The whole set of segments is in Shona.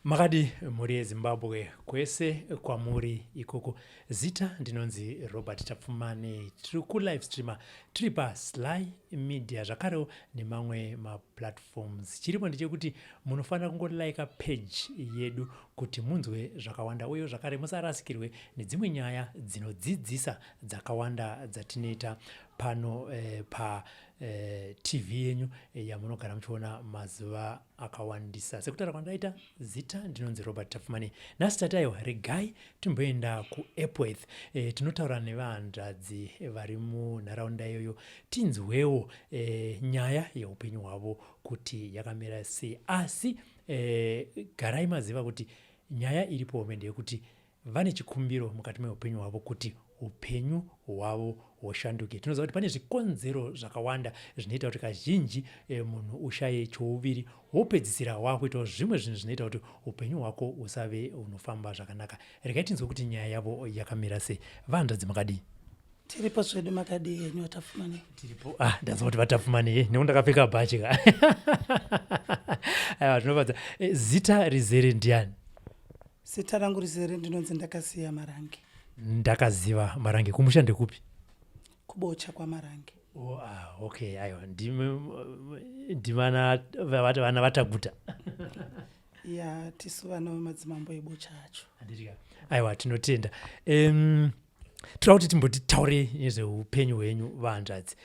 Makadi mhuri yeZimbabwe kwese kwamuri ikoko. Zita ndinonzi Robert Tapfumane. Tiri kulive streamer tiri paSly Media zvakarewo nemamwe maplatforms. Chiripo ndechekuti munofanira kungolika page yedu kuti munzwe zvakawanda uye zvakare musarasikirwe nedzimwe nyaya dzinodzidzisa dzakawanda dzatinoita pano eh, pa eh, TV yenyu eh, yamunogara muchiona mazuva akawandisa. Sekutaura kwandaita, zita ndinonzi Robert Tapfumani. Nhasi tati aiwa, regai timboenda kuEpworth. E, tinotaura nevahanzvadzi vari munharaunda iyoyo tinzwewo e, nyaya yeupenyu hwavo kuti yakamira sei. Asi e, garai maziva kuti nyaya iripo hombe ndeyekuti Vane chikumbiro mukati meupenyu hwavo kuti upenyu hwavo hushanduke. Tinoziva kuti pane zvikonzero zvakawanda zvinoita kuti kazhinji eh, munhu ushaye chouviri wopedzisira wakuitawo zvimwe zvinhu zvinoita kuti upenyu hwako husave hunofamba zvakanaka. Regai tinzwe kuti nyaya yavo yakamira sei. Vahanzvadzi makadii? Tiripo zvedu, makadii henyu vaTapfumanei? Tiripo. Ah, ndanzwa kuti vaTapfumanei nekuti ndakapfeka bhachi ka. Aiwa, zvinofadza. Eh, zita rizere ndiani? Zita rangu rizere ndinonzi Ndakaziva Marange. Ndakaziva Marange. Kumusha ndekupi? Kubocha kwaMarange. Oh, ah, okay, aiwa ndivana vana vaTaguta. Ya, tisu vana vemadzimambo ebocha acho. Handitika. Aiwa, tinotenda. Toda kuti timboti taure nezveupenyu hwenyu vahanzvadzi.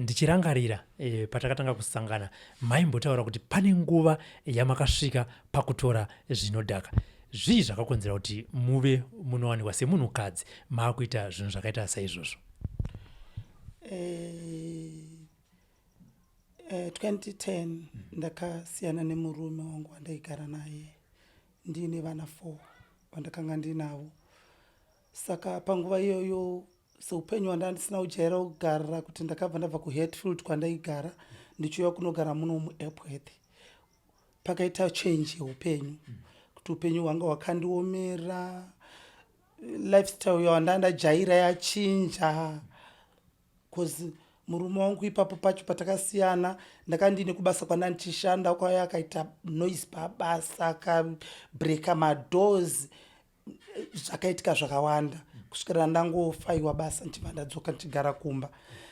Ndichirangarira patakatanga kusangana maimbotaura kuti pane nguva yamakasvika pakutora zvinodhaka. Zvii zvakakonzera kuti muve munowanikwa semunhukadzi maakuita zvinhu zvakaita saizvozvo? 2010 ndakasiyana nemurume wangu wandaigara naye ndiine vana 4 vandakanga ndinavo. Saka panguva iyoyo seupenyu hwandanga ndisina kujaira kugara, kuti ndakabva ndabva kuHatfield kwandaigara ndichiuya kunogara muno muEpworth, pakaita change yeupenyu, kuti upenyu hwanga hwakandiomera, lifestyle yawandanga ndajaira yachinja, cause murume wangu ipapo pacho patakasiyana ndakanga ndiine kubasa kwandanga ndichishanda, kwaya akaita noise pabasa, akabreka madoors, zvakaitika zvakawanda kusvikira ndangofaiwa basa ndichibva ndadzoka ndichigara kumba.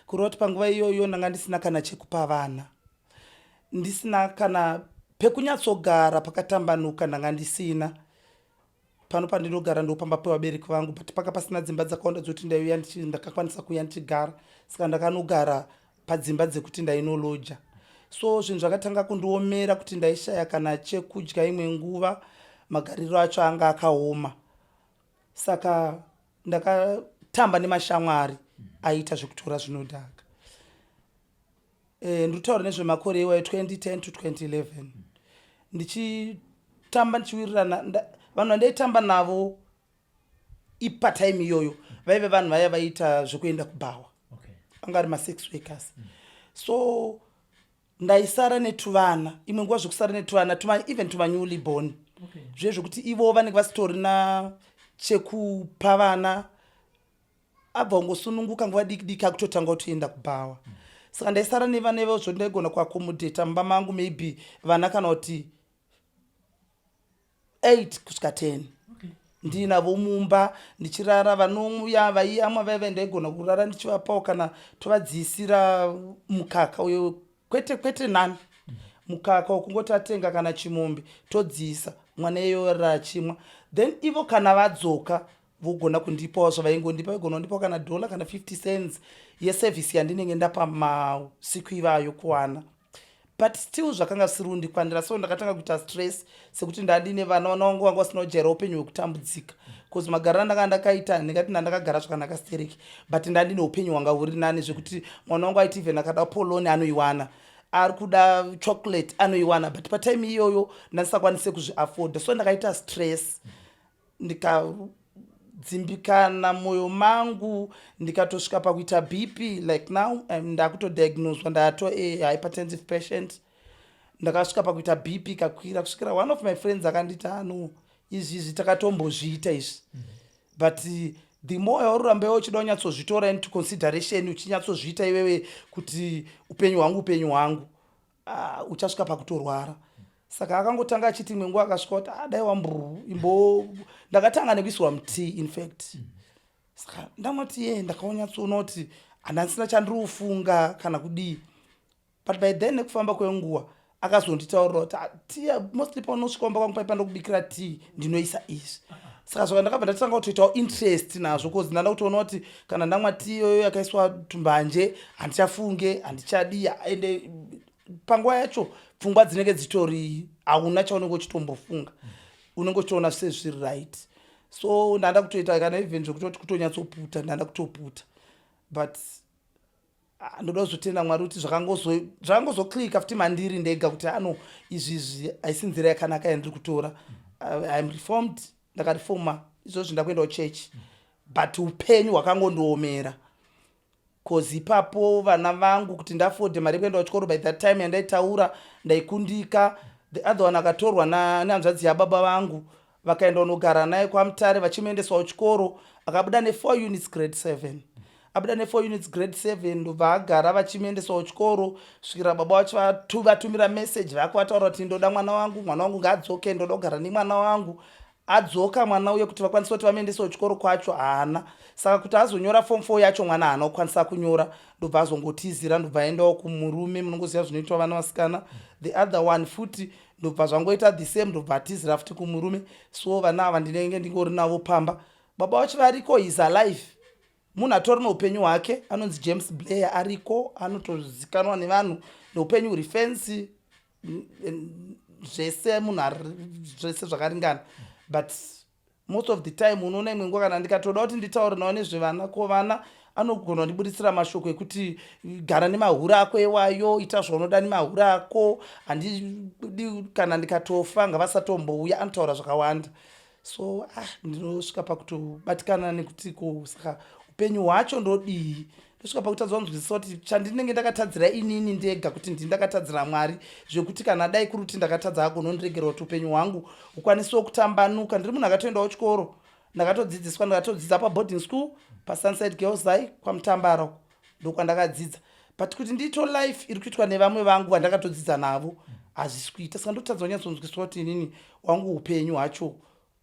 Kureva kuti panguva iyoyo ndanga ndisina kana chekupa vana, ndisina kana pekunyatsogara pakatambanuka, ndanga ndisina. Pano pandinogara ndopamba pevabereki vangu, but paka pasina dzimba dzakawanda dzekuti ndaiuya, ndakakwanisa kuuya ndichigara, saka ndakanogara padzimba dzekuti ndainoloja. So zvinhu zvakatanga kundiomera kuti ndaishaya kana chekudya, imwe nguva magariro acho anga akaoma. Saka ndakatamba nemashamwari aiita zvekutora zvinodhaka. Ndikutaura nezvemakore iwayo 2010 to 2011, ndichitamba ndichiwirirana vanhu vandaitamba navo ipatime iyoyo vaive vanhu vaya vaiita zvekuenda kubhawa, anga ari masex workers. So ndaisara netuvana, imwe nguva zvekusara netuvana tuma, even tuma newly born, zviye zvekuti ivo vanenge vasitorina chekupa vana, abva ungosununguka nguva diki diki akutotanga kutoenda kubhawa. Saka ndaisara nevana ivozvo, ndaigona kuaccommodata mumba mangu maybe vana kana kuti 8 kusvika 10 ndiinavo mumba ndichirara. Vanouya vaiyamwa vaiva ndaigona kurara ndichivapawo kana tovadziisira mukaka uyo, kwete kwete nani, mukaka wokungoti atenga kana chimombe, todziisa mwana iyoyo achimwa. Then ivo kana vadzoka vogona kundipawo zvavaingondipa, vaigona kundipawo kana dollar kana 50 cents yeservice yandinenge ndapa masiku ivayo kuwana, but still zvakanga zvisiri kundikwanira. So ndakatanga kuita stress sekuti ndandine vana, vana vangu vanga vasina kujaira upenyu hwekutambudzika, because magariro andanga ndakaita ndingati ndandakagara zvakanaka stereki, but ndandine upenyu hwanga huri nani zvekuti mwana wangu aiti even akada poloni anoiwana, ari kuda chocolate anoiwana, but patime iyoyo ndandisakwanise kuzviafforda. So ndakaita stress, ndikadzimbikana mwoyo mangu, ndikatosvika pakuita BP. Like now ndakutodiagnoswa ndato a hypertensive patient. Ndakasvika pakuita BP ikakwira kusvikira one of my friends akanditi, "Ano izvi izvi takatombozviita izvi, but the more yaururamba iwe uchida kunyatsozvitora into consideration, uchinyatsozviita iwewe kuti upenyu hwangu upenyu hwangu, uchasvika pakutorwara." Saka akangotanga achiti imwe nguva akasvika kuti, "Ah, dai wambo imbo." Ndakatanga nekuiswa mutea, in fact. Saka ndamwa tea, ndakaonyatsoona kuti handasina chandiri kufunga kana kudii. But by then, nekufamba kwenguva, akazonditaurira kuti, "Ah, tea, mostly paunosvika kumba kwangu paipa ndokubikira tea, ndinoisa izvi." Saka zvaka ndakabva ndatanga kutoitawo interest nazvo, cause ndanda kutoona kuti kana ndamwa tea iyoyo yakaiswa tumbanje, handichafunge, handichadi. Ende panguva yacho pfungwa dzinenge dzitori, hauna chaunenge uchitombofunga, unenge uchitoona sezviri right. So ndanda kutoita kana even zvekutoti kutonyatsoputa, ndanda kutoputa. But ah, ndoda kuzotenda Mwari kuti zvakangozoclicka futi mandiri ndega kuti ano izvizvi haisi nzira yakanaka yandiri kutora. I'm reformed, ndakareforma izvozvi, ndakuendawo church, but upenyu hwakangondiomera, cause ipapo vana vangu kuti ndaafforda mari yekuenda kuchikoro, by that time yandaitaura ndaikundika. The other one akatorwa nehanzvadzi yababa vangu, vakaenda kunogara naye kwaMutare, vachimuendeswa kuchikoro. Akabuda ne4 units grade 7. Abuda ne4 units grade 7, ndobva agara vachimuendeswa kuchikoro svikira baba vacho vatumira message vakuvataura kuti, "Ndoda mwana wangu, mwana wangu ngaadzoke, ndoda kugara nemwana wangu." Adzoka mwana uye, kuti vakwanise kuti vamuendese kuchikoro kwacho haana. Saka kuti azonyora form 4 yacho, mwana haana kukwanisa kunyora, ndobva azongotizira, ndobva aendawo kumurume. Munongoziva zvinoitwa vana vasikana. The other one futi ndobva zvangoita the same, ndobva atizira futi kumurume. So vana ava ndinenge ndingori navo pamba. Baba vacho variko, is alive, munhu atori neupenyu hwake, anonzi James Blair, ariko, anotozikanwa nevanhu, neupenyu huri fancy, zvese, munhu zvese zvakaringana. But most of the time unoona imwe nguva kana ndikatoda kuti nditaure navo nezvevana, ko vana, anogona kundibuditsira mashoko ekuti, "Gara nemahura ako ewayo, ita zvaunoda nemahura ako, handidi, kana ndikatofa ngavasatombouya." Anotaura zvakawanda. So ah, ndinosvika pakutobatikana nekuti ko saka upenyu hwacho ndodii? Ndosvika pakutadza kunzwisisa kuti chandinenge ndakatadzira inini ndega, kuti ndini ndakatadzira Mwari, zvekuti kana dai kuri kuti ndakatadza, agonondiregera kuti upenyu hwangu hukwanisewo kutambanuka. Ndiri munhu akatoendawo chikoro, ndakatodzidziswa, ndakatodzidza paboarding school paSunside Girls High kwaMutambara, ndokwandakadzidza. But kuti ndiito life iri kuitwa nevamwe vangu vandakatodzidza navo, hazvisi kuita. Saka ndotadza kunyatsonzwisisa kuti inini wangu upenyu hwacho,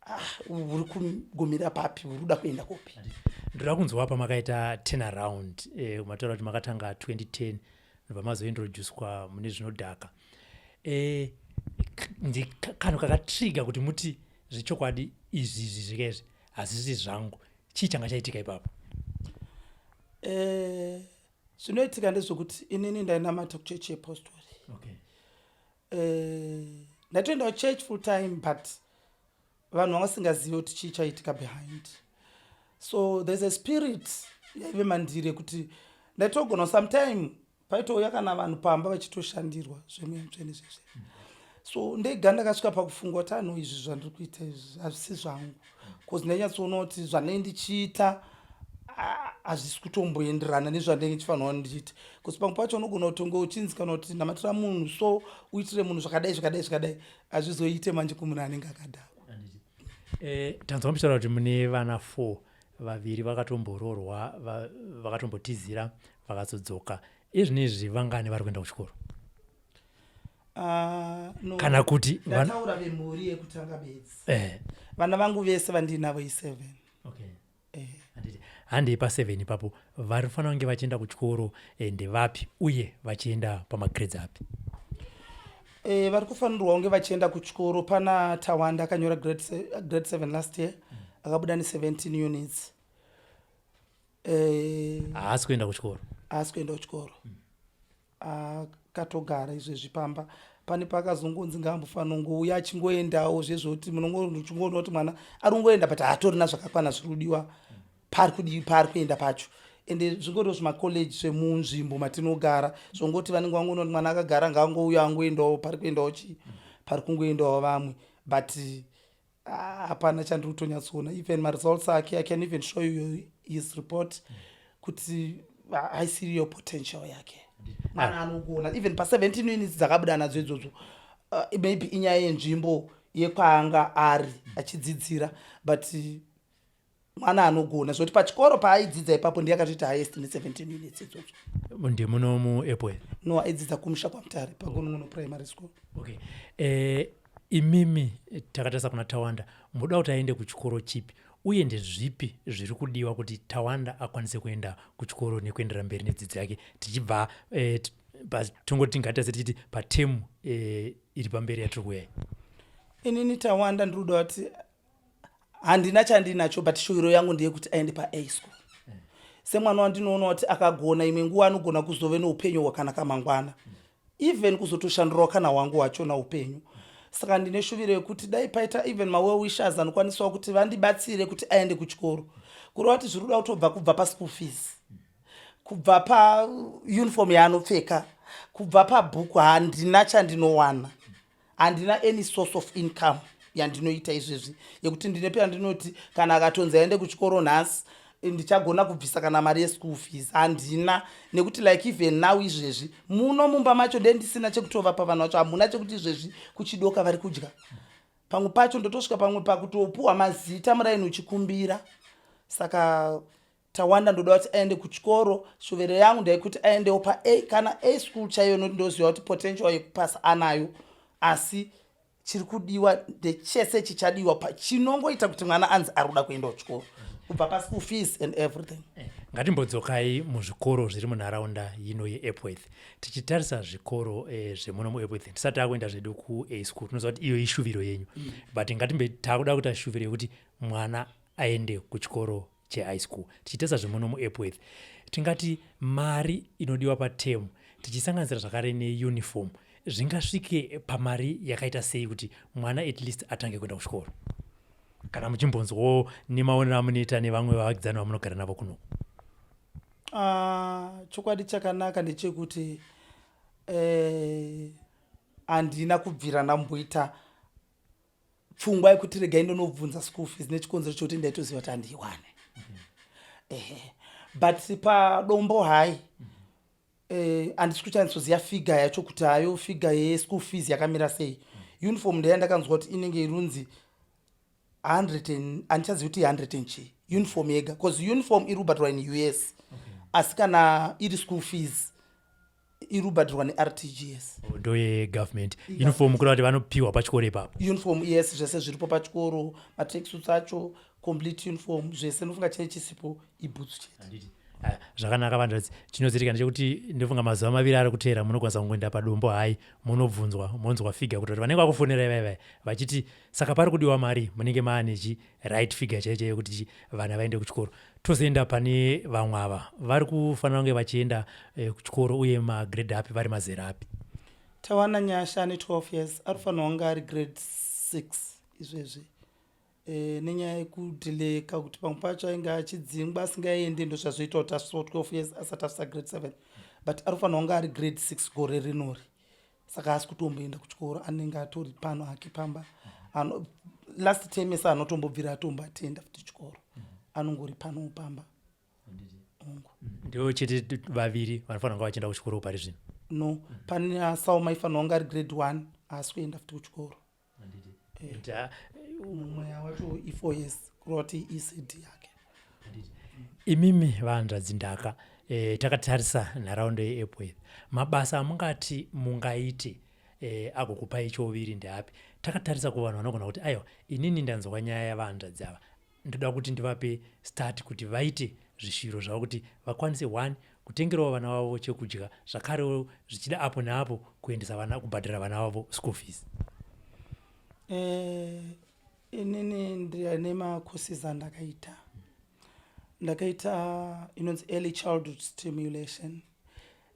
ah, huri kugumira papi, huri kuda kuenda kupi? Ndoda kunzwa pamakaita turnaround. Mataura kuti makatanga 2010, ndobva mazointroducwa mune zvinodhaka. Kanhu kakatrigger kuti muti zvechokwadi izvi izvi zvika izvi hazvisi zvangu, chii changa chaitika ipapo? Zvinoitika ndezvekuti inini ndainamata kuchechi yepostori. Ndaitoendawo church full time, but vanhu vanga vasingazivi kuti chii chaitika behind. So there's a spirit yaive mandiri yekuti ndaitogona sometime paitouya kana vanhu pamba vachitoshandirwa zvemweya mutsvene zvezve. So ndega ndakasvika pakufunga kuti ano izvi zvandiri kuita izvi hazvisi zvangu, cause ndainyatsoona kuti zvandinenge ndichiita hazvisi kutomboenderana nezvandinenge ndichifanirwa ndichiita, because pamwe pacho unogona kutonge uchinzi kana kuti namatira munhu, so uitire munhu zvakadai, zvakadai, zvakadai, hazvizoite manje kumunhu anenge akadhakwa. Tanzwa muchitaura kuti mune vana 4, vaviri vakatomboroorwa, vakatombotizira, vakazodzoka. Izvinezvi vangani vari kuenda kuchikoro? Ah, no. Kana kuti Ndataura vemhuri yekutanga bedzi. Vana vangu vese vandinavo i7. Handiti handei pa7 ipapo, vari kufanira kunge vachienda kuchikoro ndevapi, uye vachienda pamagrades api? Vari kufanirwa kunge vachienda kuchikoro, pana Tawanda akanyora grade 7 last year, akabuda ne17 units. Haasi kuenda kuchikoro? Haasi kuenda kuchikoro, akatogara izvezvi pamba. Pane paakazongonzi ngaambofanira kungouya achingoendawo zvezvoti munongoona kuti mwana ari kungoenda, but haatorina zvakakwana zviri kudiwa paari kudii, paari kuenda pacho. Ende zvingoriwo zvimakoleji zvemunzvimbo matinogara, zvongoti vanenge vangoona kuti mwana akagara, ngaangouya angoendawo pari kuendawo chii, pari kungoendawo vamwe. But ah, hapana chandiri kutonyatsoona. Even maresults ake, I can even show you his report kuti haisiriyo potential yake. Mwana anogona, even pa17 units dzakabuda nadzo idzodzo, maybe inyaya yenzvimbo yekwaanga ari achidzidzira, but Mwana anogona zvekuti pachikoro paaidzidza ipapo ndiye akatoita highest ne17 units idzodzo. Ndimuno muEpworth? No, aidzidza kumusha kwaMutare, paGonongono Primary School. Okay, imimi takatarisa kuna Tawanda, munoda kuti aende kuchikoro chipi, uye ndezvipi zviri kudiwa kuti Tawanda akwanise kuenda kuchikoro nekuendera mberi nedzidzo yake, tichibva tongoti ngatiase tichiti patemu iri pamberi yatiri kuuya? Inini Tawanda ndiri kuda kuti, handina chandinacho, but shuviro yangu ndeyekuti aende pa-A school semwana wandinoona kuti akagona. Imwe nguva anogona kuzove neupenyu hwakanaka mangwana, even kuzotoshandurawo kana wangu wachona upenyu. Saka ndine shuviro yekuti dai paita even mawell wishers anokwanisawo kuti vandibatsire kuti aende kuchikoro. Kureva kuti zviri kuda kutobva kubva paschool fees, kubva pauniform yaanopfeka, kubva pabhuku. Handina chandinowana, handina any source of income yandinoita izvezvi yekuti ndine peyandinoti kana akatonzi aende kuchikoro nhasi ndichagona kubvisa kana mari yeschool fees. Handina, nekuti like even now izvezvi muno mumba macho ndendisina chekutovapa vanhu vacho. Hamuna chekuti izvezvi kuchidoka vari kudya. Pamwe pacho ndotosvika pamwe pakutopuhwa mazita muraini uchikumbira. Saka Tawanda ndoda kuti aende kuchikoro. Shuviro yangu ndeyekuti aendewo pa A kana A school chaiyo, nokuti ndoziva kuti potential yekupasa anayo, asi chiri kudiwa ndechese chichadiwa chinongoita kuti mwana anzi ari kuda kuenda kuchikoro, kubva paschool fees and everything. Ngatimbodzokai muzvikoro zviri munharaunda ino yeEpworth. Tichitarisa zvikoro zvemuno muEpworth, tisati takuenda zvedu kuA school, tinoziva kuti iyo ishuviro yenyu, but ngatimbe takuda kuita shuviro yekuti mwana aende kuchikoro chehigh school. Tichitarisa zvemuno muEpworth, tingati mari inodiwa patemu, tichisanganisira zvakare neuniform, zvingasvike pamari yakaita sei kuti mwana at least atange kuenda kuchikoro, kana muchimbonzwawo nemaonero amunoita nevamwe vavakidzani vamunogara navo kuno? Ah, chokwadi chakanaka ndechekuti handina kubvira ndamboita pfungwa yekuti regai ndonobvunza school fees, nechikonzero chekuti ndaitoziva kuti handiiwane. Ehe, but paDombo High handisi kuchanatsoziva figure yacho kuti hayo figure yeschool fees yakamira sei. Uniform ndeya ndakanzwa kuti inenge irunzi 100, handichazivi kuti 100 and chii uniform yega, because uniform iri kubhadharwa in US, asi kana iri school fees iri kubhadharwa neRTGS. Ndo yegovernment uniform, kureva kuti vanopiwa pachikoro ipapo? Uniform, yes, zvese zviripo pachikoro, matracksuits acho, complete uniform, zvese. Ndofunga chee chisipo ibhutsu chete. Ah, zvakanaka vanhu. Chinozitika ndechekuti ndofunga mazuva 2 ari kuteera munokwanisa kungoenda paDombo High, munobvunzwa, monzwa figure, kuti vanenge vakufonera ivai vachiti saka pari kudiwa mari, munenge maanechi right figure chaiyo chaiyo kuti vana vaende kuchikoro. Tozoenda pane vamwe ava vari kufanira kunge vachienda kuchikoro, uye magrade api, vari mazera api? Tawana Nyasha ane 12 years, ari kufanira kunge ari grade 6 izvezvi. Nenyaya yekudhileka kuti pamwe pacho ainge achidzingwa asingaendi, ndo zvazvoita kuti asvika 12 years asati asvika grade 7, but ari kufanira kunge ari grade 6 gore rinori. Saka haasi kutomboenda kuchikoro, anenge atori pano hake pamba. Last term ese anotombobvira atomboatenda futi chikoro, anongori pano pamba. Ndivo chete vaviri vanofanira kunge vachienda kuchikoro pari zvino? No, pane Sauma, ifanira kunge ari grade 1, haasi kuenda futi kuchikoro. Mumwe wacho i4 years, kureva kuti ECD yake. Imimi vahanzvadzi Ndaka, takatarisa nharaunda yeEpworth, mabasa amungati mungaite agokupai chouviri ndeapi, takatarisa kuvanhu vanogona kuti, aiwa, inini ndanzwa nyaya yavahanzvadzi ava, ndoda kuti ndivape start kuti vaite zvishuviro zvavo, kuti vakwanise one kutengerawo vana vavo chekudya, zvakarewo zvichida apo neapo kuendesa vana, kubhadhara vana vavo school fees? Inini ndine macourses andakaita. Ndakaita inonzi early childhood stimulation,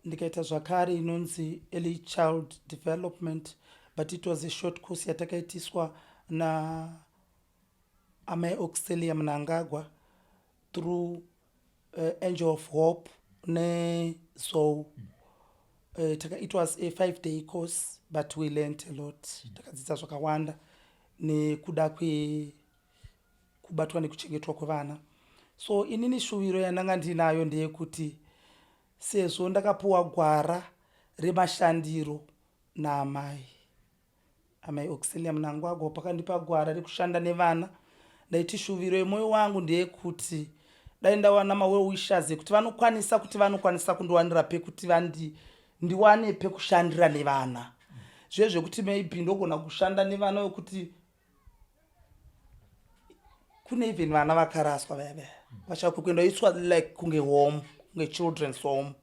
ndikaita zvakare inonzi early child development, but it was a short course yatakaitiswa naamai Auxilia Mnangagwa through Angel of Hope neZou. It was a 5-day course, but we learned a lot. Takadzidza zvakawanda nekuda kwekubatwa nekuchengetwa kwevana. So inini shuviro yandanga ndinayo ndeyekuti sezvo ndakapuwa gwara remashandiro naamai, amai Auxilia Mnangagwa, pakandipa gwara rekushanda nevana. Ndaiti shuviro yemwoyo wangu ndeyekuti dai ndawana mawell wishers ekuti vanokwanisa kuti vanokwanisa kundiwanira pekuti vandi ndiwane pekushandira nevana, zviye zvekuti maybe ndogona kushanda nevana vekuti kune even vana vakaraswa vaya vaya vachakwe kuenda iswa like kunge home, kunge children's home.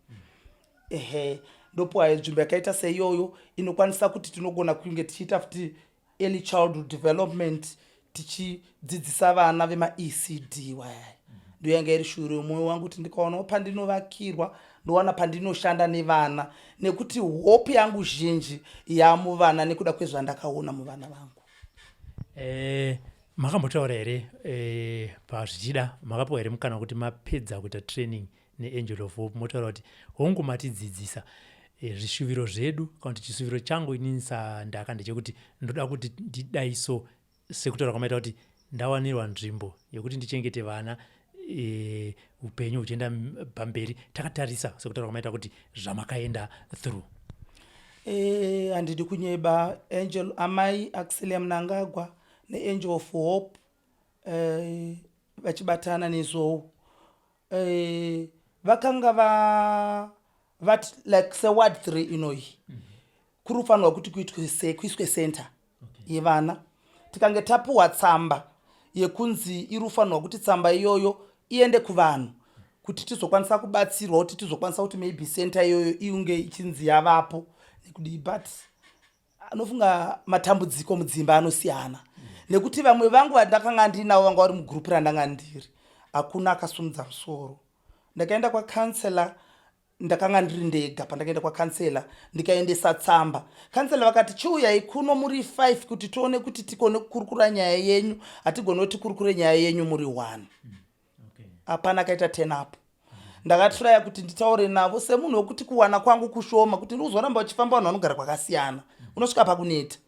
Ehe, ndopuwa nzvimbo yakaita seiyoyo inokwanisa kuti tinogona kunge tichiita futi early childhood development, tichidzidzisa vana vemaECD wayaya. Ndo yanga iri shuviro yemwoyo wangu kuti ndikaonawo pandinovakirwa, ndowana pandinoshanda nevana, nekuti hope yangu zhinji yamuvana nekuda kwezvandakaona muvana vangu. Makambotaura here pazvichida makapiwa here mukana wekuti mapedza kuita training neAngel of Hope, motaura kuti hongu, matidzidzisa, zvishuviro zvedu kana kuti chisuviro changu inini sandaka ndechekuti ndoda kuti ndidai so, sekutaura kwamaita kuti ndawanirwa nzvimbo yekuti ndichengete vana, upenyu huchienda pamberi, takatarisa sekutaura kwamaita kuti zvamakaenda through? Handidi kunyeba, Angel, amai Auxilia Mnangagwa neAngel of Hope vachibatana nezou vakanga vati like seward 3 inoyi kuri kufanirwa kuti kuitwe kuiswe center yevana. Tikange tapuhwa tsamba yekunzi iri kufanirwa kuti tsamba iyoyo iende kuvanhu kuti tizokwanisa kubatsirwa, kuti tizokwanisa kuti maybe center iyoyo inge ichinzi yavapo nekudii. But anofunga matambudziko mudzimba anosiyana, nekuti vamwe vangu vandakanga ndinavo vanga vari mugurupu randanga ndiri, hakuna akasumudza musoro. Ndakaenda kwakansela, ndakanga ndiri ndega. Pandakaenda kwakansela ndikaendesa tsamba, kansela vakati, "Chiuyai kuno muri 5 kuti tione kuti tikone kukurukura nyaya yenyu. Hatigoni kuti tikurukure nyaya yenyu muri 1." Hapana akaita turn up. Ndakatraya kuti nditaure navo semunhu wekuti kuwana kwangu kushoma, kuti ndikuzoramba uchifamba vanhu vanogara kwakasiyana, unosvika pakuneta.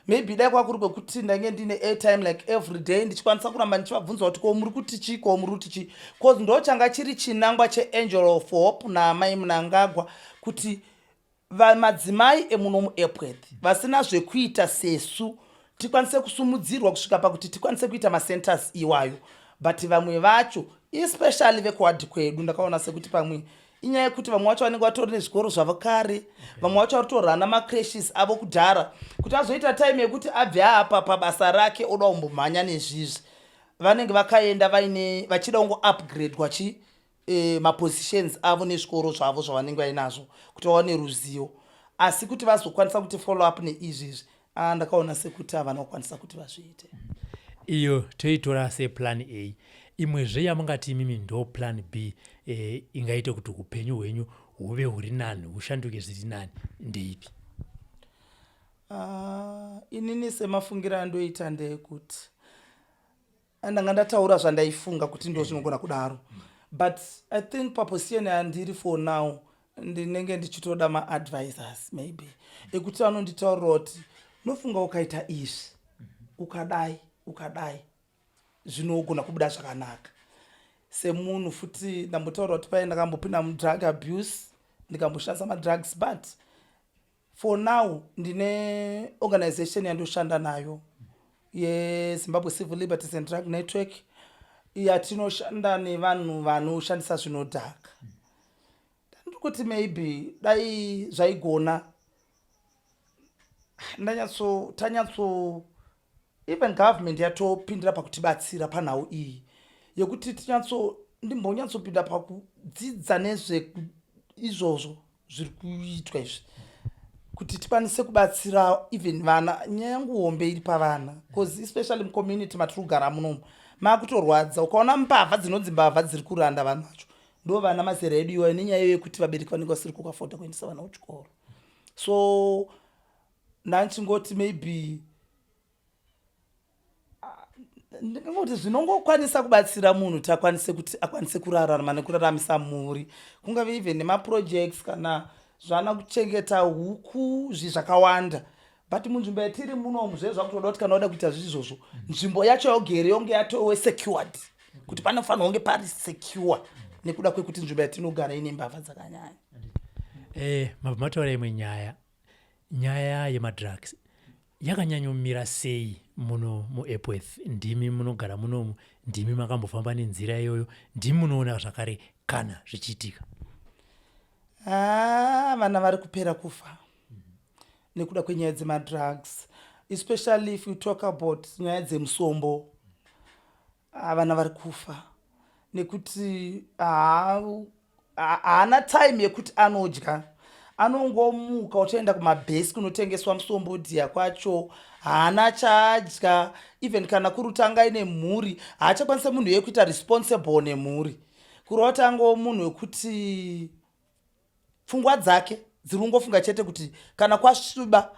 Maybe dai kwakuri kwekuti ndainge ndine airtime like every day, ndichikwanisa kuramba ndichivabvunza kuti ko muri kuti chii, ko muri kuti chii, cause ndo changa chiri chinangwa cheAngel of Hope naamai Mnangagwa, kuti madzimai emuno muEpworth vasina zvekuita sesu tikwanise kusumudzirwa kusvika pakuti tikwanise kuita macenters iwayo. But vamwe vacho, especially vekuwadhi kwedu, ndakaona sekuti pamwe inyaya yekuti vamwe vacho vanenge vatori nezvikoro zvavo kare, vamwe vacho vari kutorana macreches avo kudhara, kuti azoita time yekuti abve apa pabasa rake oda kumbomhanya nezvizvi, vanenge vakaenda vaine vachida kungoupgradwa chi mapositions avo nezvikoro zvavo zvavanenge vainazvo kuti vawane ruzivo. Asi kuti vazokwanisa kuti follow up neizvizvi, ah, ndakaona sekuti havana kukwanisa kuti vazviite. Iyo toitora seplan A. Imwezve yamungati imimi ndo plan B ingaite kuti upenyu hwenyu huve huri nani, hushanduke zviri nani, ndeipi? Inini semafungiro andoita ndeyekuti ndanga ndataura zvandaifunga kuti ndo zvinogona kudaro, but I think paposition yandiri for now, ndinenge ndichitoda maadvisors maybe ekuti vanonditaurira kuti nofunga ukaita izvi, ukadai, ukadai, zvinogona kubuda zvakanaka. Semunhu futi ndambotaura kuti pai ndakambopinda mudrug abuse, ndikamboshandisa madrugs, but for now ndine organization yandoshanda nayo yeZimbabwe Civil Liberties and Drug Network, yatinoshanda nevanhu vanoshandisa zvinodhaka. Ndiri kuti maybe dai zvaigona ndanyatso tanyatso even government yatopindira pakutibatsira panhau iyi yekuti tinyatso ndimbonyatsopinda pakudzidza nezve izvozvo zviri kuitwa izvi, kuti tikwanise kubatsira even vana. Nyaya yangu hombe iri pavana, because especially mucommunity matiri kugara munomu makutorwadza. Ukaona mbavha dzinonzi mbavha dziri kuranda vanhu vacho, ndo vana mazera edu iwayo, nenyaya yekuti vabereki vanenge vasiri kuafforda kuendesa vana kuchikoro. So ndanchingoti maybe ndingangoti zvinongokwanisa kubatsira munhu kuti akwanise kuti akwanise kurarama nekuraramisa mhuri, kungave even nemaprojects kana zvana kuchengeta huku, zvi zvakawanda. But munzvimbo yatiri munomu zve zvakutoda kuti kana wada kuita zviizvozvo, nzvimbo yacho yaugere yonge yatove secured, kuti panofanira kunge pari secure, nekuda kwekuti nzvimbo yatinogara ine mbavha dzakanyanya. Mabva mataura imwe nyaya, nyaya yemadrugs. Yakanyanyomira sei muno muEpworth? Ndimi munogara munomu, ndimi makambofamba nenzira iyoyo, ndimi munoona zvakare kana zvichiitika. Haa, vana vari kupera kufa nekuda kwenyaya dzemadrugs, especially if you talk about nyaya dzemusombo. Vana vari kufa nekuti haana time yekuti anodya, anongomuka otoenda kumabhesi kunotengeswa musombodhiya kwacho, haana chaadya. Even kana kuri kuti anga aine mhuri, haachakwanisa munhu yekuita responsible nemhuri, kureva kuti angowo munhu wekuti pfungwa dzake dziri kungofunga chete kuti kana kwasviba,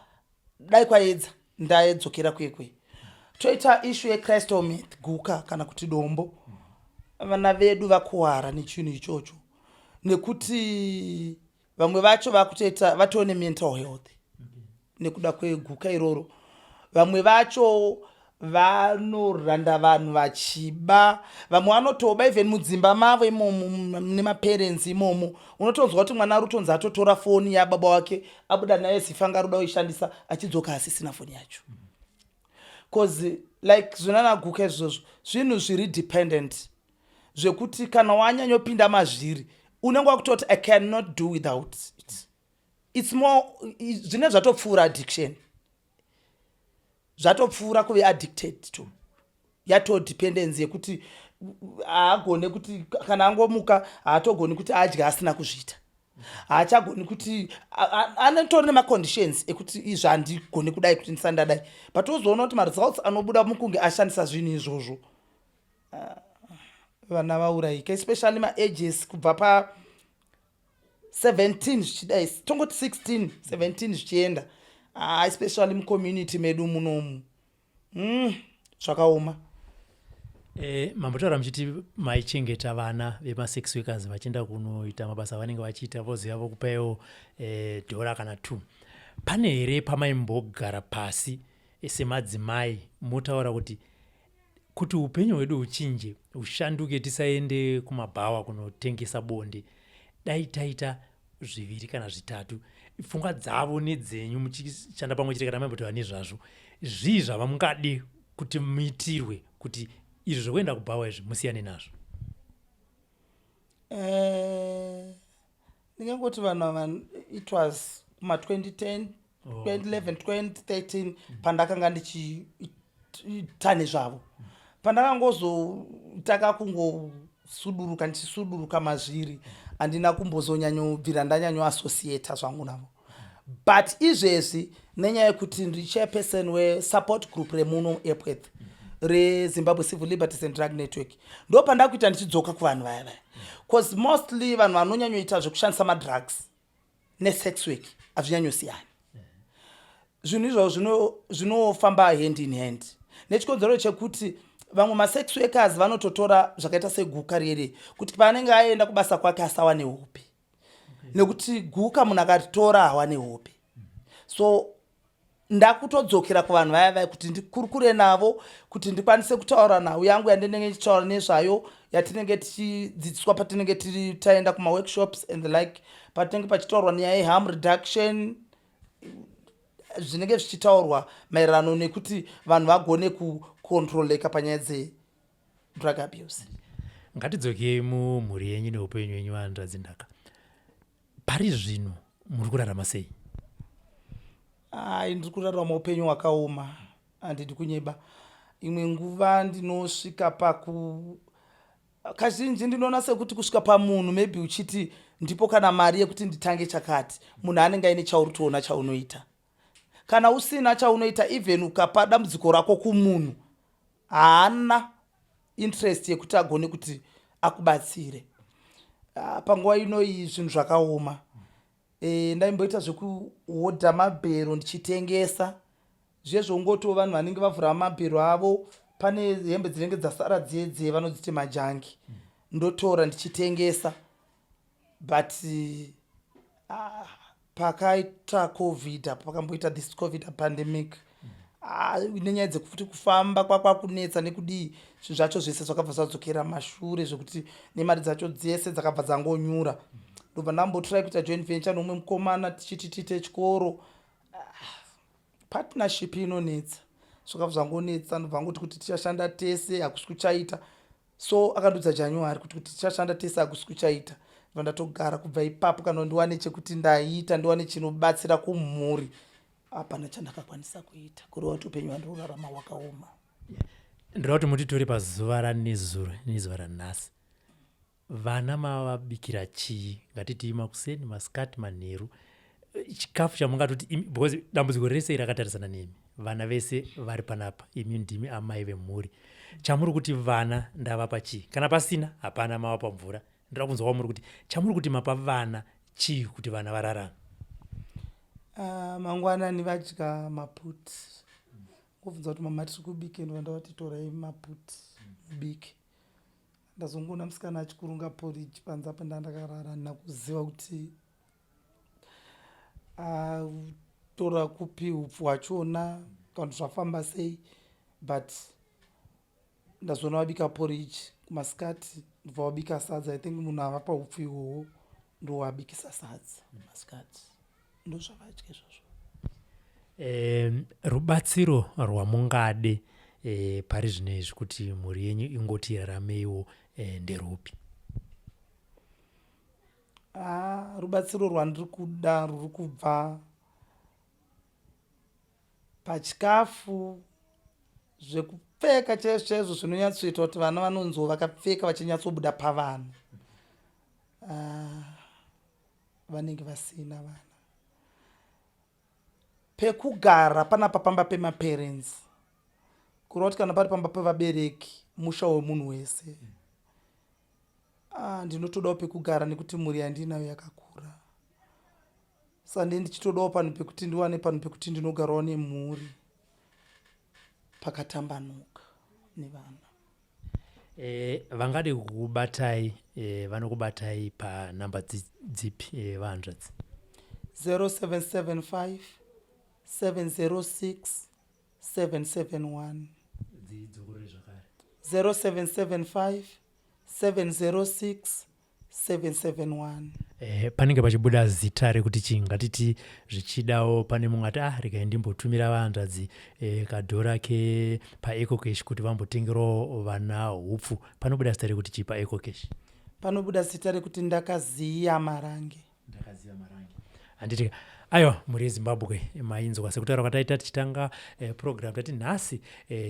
dai kwaedza, ndaidzokera kwekwe. Toita issue yecrystal meth, guka kana kuti dombo. Vana vedu vakuwara nechinhu ichocho nekuti vamwe vacho vakutoita vatoo nemental health nekuda kweguka iroro. Vamwe vacho vanoranda vanhu vachiba, vamwe vanotoba even mudzimba mavo imomo nemaparents imomo. Unotonzwa kuti mwana ari kutonzi atotora foni yababa wake, abuda naye zifanga ruda kuishandisa, achidzoka asisina foni yacho, 'cause like zvinana guka izvozvo zvinhu zviri dependent zvekuti kana wanyanyopinda mazviri unenge wakutoti, "I cannot do without it." It's more, zvine zvatopfuura addiction, zvatopfuura kuve addicted to, yato dependency yekuti haagone kuti kana angomuka haatogoni kuti adye asina kuzviita, haachagoni kuti anotori nemaconditions ekuti izvi handigoni kudai kuti ndisandadai, but wozoona kuti maresults anobuda mukunge ashandisa zvinhu izvozvo, vana vaurayika, especially maages kubva pa 17 zvichidai, tongoti 16, 17 zvichienda, especially mucommunity medu munomu, zvakaoma. Mambotaura muchiti maichengeta vana vemasex workers vachienda kunoita mabasa avanenge vachiita, voziva vokupaiwo dhora kana 2. Pane here pamaimbogara pasi semadzimai motaura kuti upenyu hwedu huchinje, hushanduke, tisaende kumabhawa kunotengesa bonde, dai taita zviviri kana zvitatu? Pfungwa dzavo nedzenyu muchishanda pamwe chete, kana maimbotaura nezvazvo, zvii zvava mungade kuti muitirwe kuti izvi zvokuenda kubhawa izvi musiyane nazvo? Ndingangoti vanhu ava, it was kuma2010, 2011, 2013 pandakanga ndichiita nezvavo, pandakangozotanga kungosuduruka, ndichisuduruka mazviri, handina kumbozonyanyobvira ndanyanyoassociata zvangu navo. But izvezvi nenyaya yekuti ndiri chairperson wesupport group remuno Epworth, reZimbabwe Civil Liberties and Drug Network, ndo pandakuita ndichidzoka kuvanhu vaya vaya, 'cause mostly vanhu vanonyanyoita zvekushandisa madrugs nesex work hazvinyanyosiyana. Zvinhu izvozvo zvinofamba hand in hand nechikonzero chekuti vamwe masex workers vanototora zvakaita seguka rere kuti paanenge aenda kubasa kwake asawane hope, nekuti guka munhu akaritora hawane hope. So ndakutodzokera kuvanhu vaya vaya kuti ndikurukure navo, kuti ndikwanise kutaura nhau yangu yandinenge ndichitaura nezvayo, yatinenge tichidzidziswa patinenge tiri taenda kumaworkshops and the like, patinenge pachitaurwa nyaya yeharm reduction, zvinenge zvichitaurwa maererano nekuti vanhu vagone kucontroleka panyaya dzedrug abuse. Ngatidzokei mumhuri yenyu neupenyu hwenyu. Vanhu Ndaka, pari zvino muri kurarama sei? Ai, ndiri kurarama upenyu hwakaoma, handidi kunyeba. Imwe nguva ndinosvika paku, kazhinji ndinoona sekuti kusvika pamunhu maybe uchiti ndipo kana mari yekuti nditange chakati, munhu anenge aine chauri toona chaunoita. Kana usina chaunoita, even ukapa dambudziko rako kumunhu, haana interest yekuti agone kuti akubatsire. Panguva inoyi zvinhu zvakaoma. Ndaimboita zvekuhodha mabhero ndichitengesa zvezvongotiwo vanhu vanenge vavhura mabhero avo, pane hembe dzinenge dzasara dzedze vanodziti majunk, ndotora ndichitengesa. But pakaita COVID apo, pakamboita this COVID pandemic, nenyaya dzekuti kufamba kwakwakunetsa nekudii, zvinhu zvacho zvese zvakabva zvadzokera mashure, zvekuti nemari dzacho dzese dzakabva dzangonyura. Ndobva ndambotirai kuita joint venture nomumwe mukomana tichiti tiite chikoro. Partnership inonetsa, zvakabva zvangonetsa. Ndobva ngoti kuti tichashanda tese hakusi kuchaita. So akandudza January kuti tichashanda tese hakusi kuchaita. Ndobva ndatogara kubva ipapo. Kana ndiwane chekuti ndaita, ndiwane chinobatsira kumhuri, hapana chandakakwanisa kuita, kureva kuti upenyu hwandikurarama hwakaoma. Ndoda kuti mutitore pazuva ranezuro nezuva ranhasi. Vana mavabikira chii? Ngatiti makuseni, masikati, manheru, chikafu chamungatoti, because dambudziko rese rakatarisana nemi, vana vese vari panapa, imi ndimi amai vemhuri. Chamuri kuti vana ndavapa chii? Kana pasina, hapana, mavapa mvura. Ndoda kunzwa kwamuri kuti chamuri kuti mapa vana chii kuti vana vararame. Mangwanani vadya maputi. Ngobvunza kuti, "Mama, tiri kubike?" Ndobva ndavati, "Torai maputi mubike." Ndazongoona musikana achikurunga porridge panze apa. Ndandakarara, handina kuziva kuti atora kupi upfu hwachona kana kuti zvafamba sei, but ndazoona vabika porridge. Kumasikati ndobva vabika sadza. I think munhu avapa upfu ihwohwo ndowabikisa sadza masikati. Ndozvavadya izvozvo. Rubatsiro rwamungade pari zvino izvi kuti mhuri yenyu ingoti rarameiwo nderupi? Ah, rubatsiro rwandiri kuda ruri kubva pachikafu, zvekupfeka chaizvo chaizvo, zvinonyatsoita kuti vana vanonzwa vakapfeka vachinyatsobuda pavanhu. Ah, vanenge vasina vana pekugara panapa pamba pemaparents, kureva kuti kana pari pamba pevabereki, musha wemunhu wese. Ah, ndinotodawo pekugara nekuti mhuri yandinayo yakakura, saka ndee ndichitodawo panhu pekuti ndiwane panhu pekuti ndinogarawo nemhuri pakatambanuka nevana. Vangade kukubatai, vanokubatai panhamba dzipi, vahanzvadzi? 0775 706 771. Dzidzokorore zvakare. 0775 706 771. Panenge pachibuda zita rekuti chii? Ngatiti zvichidawo pane mumwe ati, "Ah, regai ndimbotumira vahanzvadzi kadhora ke paEcoCash kuti vambotengerawo vana hupfu." Panobuda zita rekuti chii paEcoCash? Panobuda zita rekuti Ndakaziya Marange. Ndakaziva Marange, handiti? Aiwa, mhuri yeZimbabwe, mainzwa sekutaura kwataita tichitanga program. Tati nhasi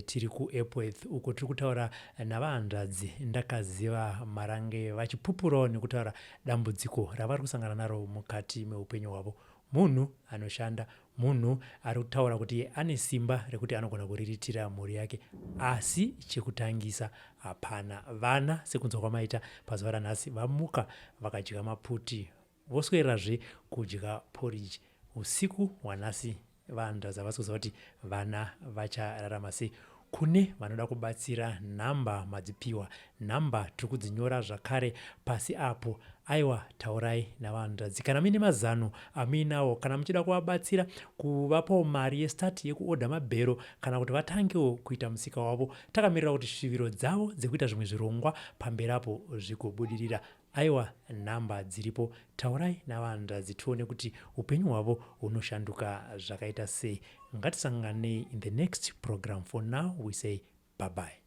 tiri kuEpworth uko tiri kutaura navahanzvadzi Ndakaziva Marange, vachipupurawo nekutaura dambudziko ravari kusangana naro mukati meupenyu hwavo. Munhu anoshanda, munhu ari kutaura kuti ane simba rekuti anogona kuriritira mhuri yake, asi chekutangisa hapana. Vana, sekunzwa kwamaita pazuva ranhasi, vamuka vakadya maputi, voswererazve kudya porridge usiku hwanhasi. Vanhu havasi kuziva kuti vana vachararama sei. Kune vanoda kubatsira, nhamba madzipiwa, nhamba tiri kudzinyora zvakare pasi apo. Aiwa, taurai navanzvadzi kana muine mazano amuinawo, kana muchida kuvabatsira, kuvapawo mari yestart yekuodha mabhero, kana kuti vatangewo kuita musika wavo, takamirira kuti shuviro dzavo dzekuita zvimwe zvirongwa pamberi apo zvigobudirira. Aiwa, nhamba dziripo, taurai navanzvadzi tione kuti upenyu hwavo hunoshanduka zvakaita sei. Ngatisanganei in the next program. For now we say bye bye.